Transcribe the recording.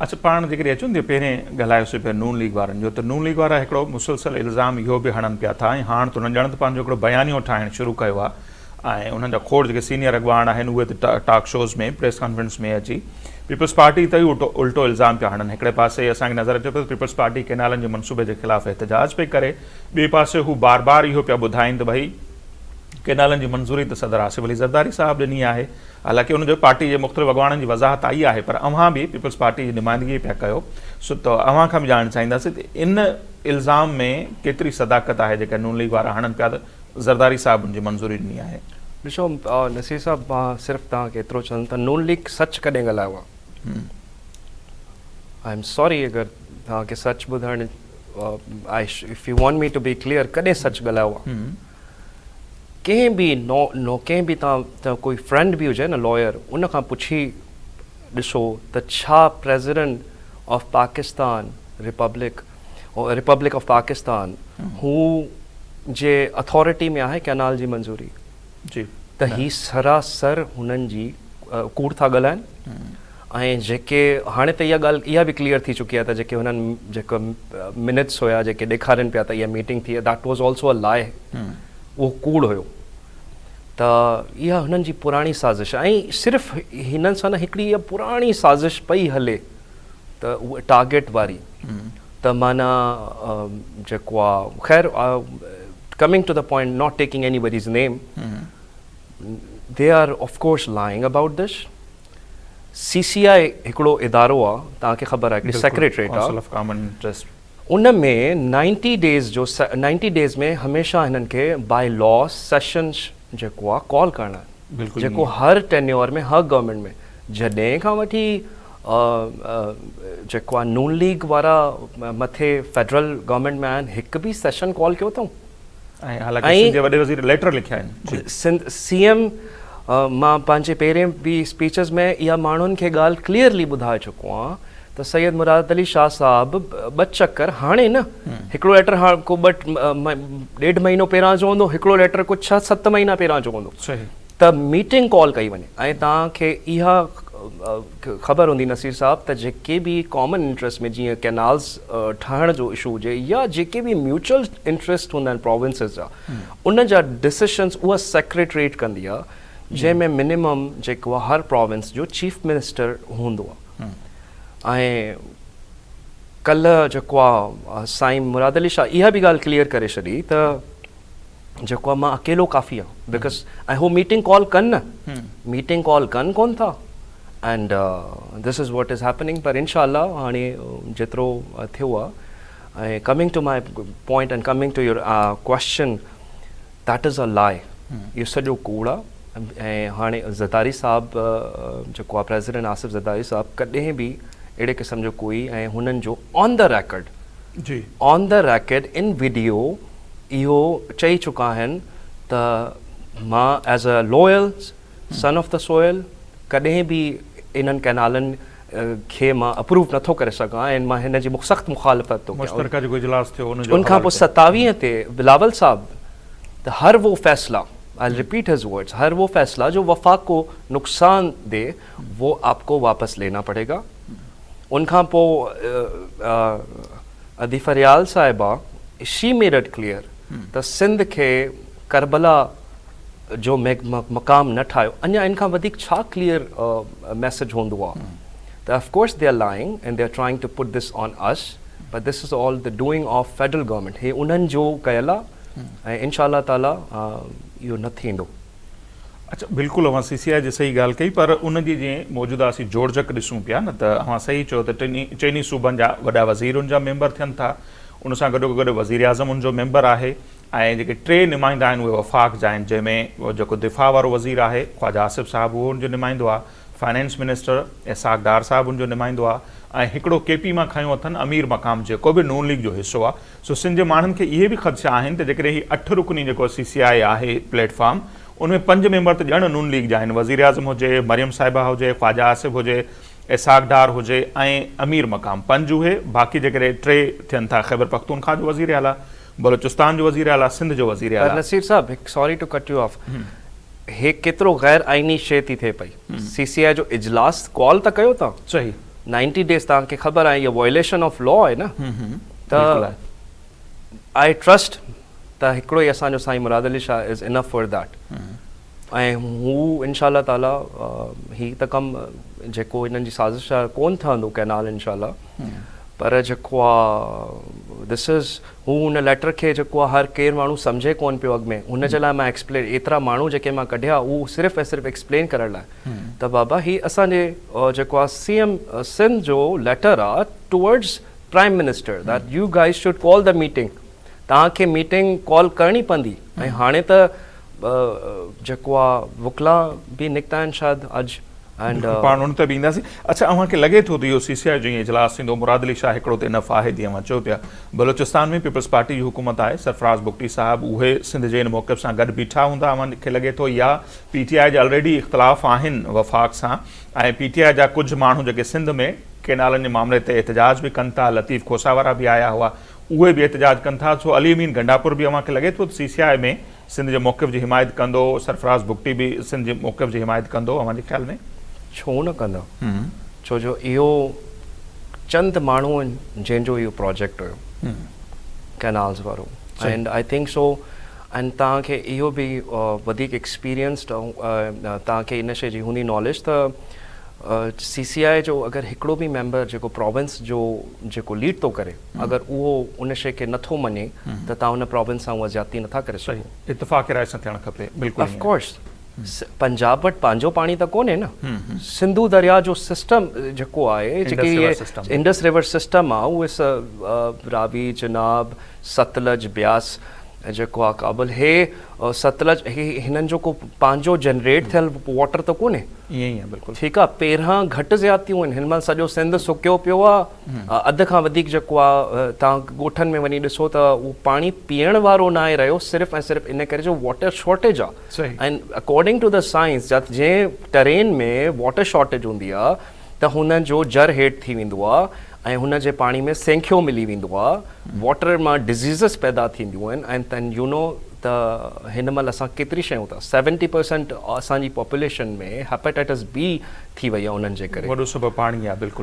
اچ پاڻ جيڪڏهن اچون ته پهرين ڳالهايوسين پيا نون ليگ وارن جو ته نون ليگ وارا هڪڙو مسلسل الزام اهو به هڻن پيا ٿا ۽ هاڻ ته انهن ڄڻ ته پنهنجو هڪڙو بيانيو ٺاهڻ شروع ڪيو آهي ۽ انهن جا کوڙ جيڪي سينيئر اڳواڻ آهن اهي ته ٽاڪ شوز ۾ پريس ڪانفرنس ۾ اچي پيپلز پارٽي تي ئي الٽو الزام پيا هڻن. هڪڙي پاسي اسان کي نظر اچي پيو ته پيپلز پارٽي ڪينالن جي منصوبي جي خلاف احتجاج پئي ڪري، ٻئي پاسي هو بار بار اهو پيا ٻڌائين ته ڀئي ڪينالن جي منظوري ته صدر آصف علي زرداري صاحب ڏني آهي. حالانڪه ان جو پارٽي جي مختلف اڳواڻن جي وضاحت آئي آهي پر اوهان به پيپلز پارٽي جي نمائندگي پيا ڪيو سو ته اوهان کان به ڄاڻڻ چاهينداسين ته ان الزام ۾ ڪيتري صداقت آهي جيڪا نون ليگ وارا هڻن پيا ته زرداري صاحب ان جي منظوري ڏني آهي. ڏسو نصير صاحب مان صرف توهان کي ايترو چوندم ته نون ليگ سچ ڪڏهن ڳالهايو آهي؟ I am sorry اگر توهان کي سچ ٻڌائڻ if you want me to be clear ڪڏهن سچ ڳالهايو آهي؟ ڪنهن به نو نو ڪنهن به تان ته ڪوئي فرينڊ به هجي نه لائر ان کان پڇي ڏسو ته ڇا president of Pakistan republic republic of Pakistan هو جي اٿارٽي ۾ آهي ڪينال جي منظوري جي ته هي سراسر هنن جي ڪوڙ ٿا ڳالهائن ۽ جيڪي هاڻي ته اها ڳالهه اها به ڪليئر ٿي چڪي آهي ته جيڪي هنن جيڪو منٽس هيا جيڪي ڏيکارين پيا ته اها ميٽنگ ٿي that was also a لاء اهو ڪوڙ هيو ته اها هنن جي پراڻي سازش ۽ صرف هنن سان نه هڪڙي اها پراڻي سازش پئي هلي ته اها ٽارگيٽ واري ته معنيٰ جيڪو آ خير coming to the point not taking anybody's name they are of course lying about this C C I هڪڙو ادارو آ توهان کي خبر آهي هڪڙي سيڪريٽريٽ آ ان ۾ نائنٽي ڊيز جو نائنٽي ڊيز ۾ هميشه هنن کي باء لا سيشنز جيڪو آ ڪال ڪرڻا آهن جيڪو هر ٽينيور ۾ هر گورنمينٽ ۾ جڏهن کان وٺي جيڪو آ نون ليگ وارا مٿي فيڊرل گورنمينٽ ۾ آيا آهن هڪ به سيشن ڪال ڪيو اٿئون ۽ حالانڪه سنڌ جي وڏي وزير ليٽر لکيا آهن. جي سنڌ سي ايم مان پنهنجي پهرين به اسپيچز ۾ اها ماڻهن کي ڳالهه ڪليئرلي ٻڌائي چڪو آهيان ته سيد مراد علي شاهه صاحب ٻه چڪر هاڻي نه هڪڙو ليٽر هاڻ ڪو ٻه ڏيڍ مهينو پهريان جو هوندو هڪڙو ليٽر ڪو ڇهه ست مهينا پهريان جو هوندو ته ميٽنگ ڪال ڪئي وڃي ۽ توهان کي اها خبر هوندي نصير صاحب ته جيڪي به ڪامن انٽريسٽ ۾ جيئن ڪينالز ٺاهڻ جو اشو هجي يا جيڪي به ميوچل انٽريسٽ هوندا آهن پراونسز جا ان جا ڊسيشنز اها سيڪريٽريٽ ڪندي آهي جنهن ۾ منيمم جيڪو آهي هر پراونس جو چيف منسٽر هوندو آهي ۽ ڪلهه جيڪو آهي سائين مراد علي شاهه اها به ڳالهه ڪليئر ڪري ڇڏي ته جيڪو آ مان اڪيلو ڪافي آ because ۽ هو ميٽنگ ڪال ڪن نه ميٽنگ ڪال ڪن ڪون ٿا and this is what is happening پر انشاء الله هاڻي جيترو ٿيو آ ۽ coming to my point and coming to your question that is a لاء اهو سڄو ڪوڙ آ ۽ هاڻي زرداري صاحب جيڪو آ پريزيڊنٽ آصف زرداري صاحب ڪڏهن به اهڙي قسم جو ڪوئي ۽ هنن جو آن the record جي آن the record in video اهو چئي چڪا آهن ته مان as a loyal son of the soil ڪڏهن به انهن ڪئنالن کي مان اپروو نٿو ڪري سگهان ۽ مان هن جي سخت مخالفت ٿو ڪيان. مشترڪه جيڪو اجلاس ٿيو ان جو ان کان پوء 27 تي بلاول صاحب ته هر وو فيصلا I repeat his words هر وو فيصلا جو وفاق ڪو نقصان the وو آپ ڪو واپس لينا پڙي گا ان کان پوء ادي فريال صاحبه شي ميڊ it clear ته سنڌ کي ڪربلا جو مقام نه ٺاهيو اڃا ان کان وڌيڪ ڇا ڪليئر ميسيج هوندو آ ته of course they are lying and they are trying to put this on us per this is all the doing of federal government هي انهن جو ڪيل آ ۽ انشاء الله تعالي اهو نه ٿيندو. اڇا بلڪل اوهان سي سي آء جي صحيح ڳالهه ڪئي پر ان جي جيئن موجوده اسين جوڙجڪ ڏسون پيا نه ته اوهان صحيح چيو ته ٽنهي چئني صوبن جا وڏا وزير ان جا ميمبر ٿين ٿا ان سان گڏو گڏ وزيراعظم ان جو ميمبر آهي ۽ جيڪي ٽي نمائندا آهن اهي وفاق جا آهن جنهن ۾ جيڪو دفاع وارو وزير آهي خواجه آصف صاحب اهو ان جو نمائندو آهي فائنانس منسٽر اسحاق ڊار صاحب ان جو نمائندو آهي ۽ هڪڙو ڪي پي مان کنيو اٿن امير مقام جيڪو به نون ليگ جو حصو آهي سو سنڌ جي ماڻهن کي اهي به خدشا آهن ته جيڪڏهن هي اٺ رڪني جيڪو سي سي آء آهي پليٽ فارم ان ۾ پنج ميمبر ته ڄڻ نون ليگ جا آهن وزيراعظم هجي، مريم صاحبه هجي، خواجه آصف هجي، اسحاق ڊار هجي ۽ امير مقام پنج اهي باقي جيڪڏهن ٽي ٿين ٿا خيبر پختونخوا جو وزير اعليٰ، بلوچستان جو وزير اعليٰ، سنڌ جو وزير پر اعليٰ. نصير صاحب هڪ sorry to cut you off هي ڪيترو غير آئيني شيء ٿي ٿئي پئي سي سي آء جو اجلاس ڪال ته ڪيو تان صحيح. 90 ڊيز توهان کي خبر آهي اها وائليشن آف لا آهي نه ته I trust ته هڪڙو ئي اسان جو سائين Murad Ali Shah is enough for that ۽ هو انشاء الله تعالي هي ته ڪم جيڪو هنن جي سازش آهي ڪون ٺهندو ڪينال انشاء الله پر جيڪو آ دس از هو هن ليٽر کي جيڪو آ هر ڪير ماڻهو سمجهي ڪون پيو اڳ ۾ هن جي لاء مان ايڪسپلين ايترا ماڻهو جيڪي مان ڪڍيا هو صرف ۽ صرف ايڪسپلين ڪرڻ لاء ته بابا هي اسان جي جيڪو آ سي ايم سنڌ جو ليٽر آ towards prime minister that you guys should call the meeting توهان کي ميٽنگ ڪال ڪرڻي پوندي ۽ هاڻي ته جيڪو آ وڪلا به نڪتا آهن شايد اڄ اينڊ پاڻ ان تي به اينداسين. اڇا اوهان کي لڳي ٿو ته اهو سي سي آء جو ائين اجلاس ٿيندو مراد علي شاهه هڪڙو ته انف آهي جيئن اوهان چئو پيا بلوچستان ۾ پيپلز پارٽي جي حڪومت آهي سرفراز بگٽي صاحب اهي سنڌ جي ان موقف سان گڏ بيٺا هوندا اوهان کي لڳي ٿو يا پي ٽي آء جا الريڊي اختلاف آهن وفاق سان ۽ پي ٽي آء جا ڪجهه ماڻهو جيڪي سنڌ ۾ ڪينالن جي معاملي تي احتجاج به ڪن ٿا لطيف کوسا وارا به آيا هئا اهي به احتجاج ڪن ٿا سو علي امين گنڊاپور به اوهان کي لڳي ٿو ته سي سي آء ۾ سنڌ جي موقف جي حمايت ڪندو سرفراز بگٽي به سنڌ جي موقف جي حمايت ڪندو اوهان جي خيال ۾؟ ڇو نه ڪندا ڇو جو اهو چند ماڻهو آهن جنهن جو اهو پراجيڪٽ هيو ڪينالز وارو and I think so and توهان کي اهو به وڌيڪ ايڪسپيرينسڊ توهان کي ان شي جي هوندي ناليج ته سي سي آء جو اگر هڪڙو به ميمبر جيڪو پراونس جو جيڪو ليڊ ٿو ڪري اگر اهو ان شي کي نٿو مڃي ته توهان ان پراونس سان اها زيادتي نٿا ڪري سگهو. اتفاق راء سان ٿيڻ کپي بلڪل آف ڪورس پنجاب وٽ پنهنجو پاڻي ته ڪونهي نه سنڌو درياء جو سسٽم جيڪو آهي جيڪي هي انڊس ريور سسٽم آهي اهي راوي چناب ستلج بياس جيڪو آهي ڪابل هي ستلج هي هنن جو ڪو پنهنجو جنريٽ ٿيل واٽر ته ڪونهي ائين ئي آهي بلڪل. ٺيڪ آ پهريان گهٽ زيادتيون آهن هن مهل سڄو سنڌ سڪيو پيو آ اڌ کان وڌيڪ جيڪو آ توهان ڳوٺن ۾ وڃي ڏسو ته اهو پاڻي پيئڻ وارو ناهي رهيو صرف ۽ صرف ان ڪري جو واٽر شارٽيج آ ۽ اڪارڊنگ ٽو the science جنهن ٽرين ۾ واٽر شارٽيج هوندي آ ته هن جو جر هيٺ ٿي ويندو آ ۽ هن جي پاڻي ۾ سينکيو ملي ويندو آ واٽر مان ڊزيزز پيدا ٿينديون آهن ۽ تن يو نو ته هن مهل اسان ڪيتري شيون ٿا سيونٽي پرسنٽ اسان جي پاپوليشن ۾ هيپاٽائٽس بي ٿي وئي آهي انهن جي ڪري. وڏو سبب پاڻي آهي بلڪل.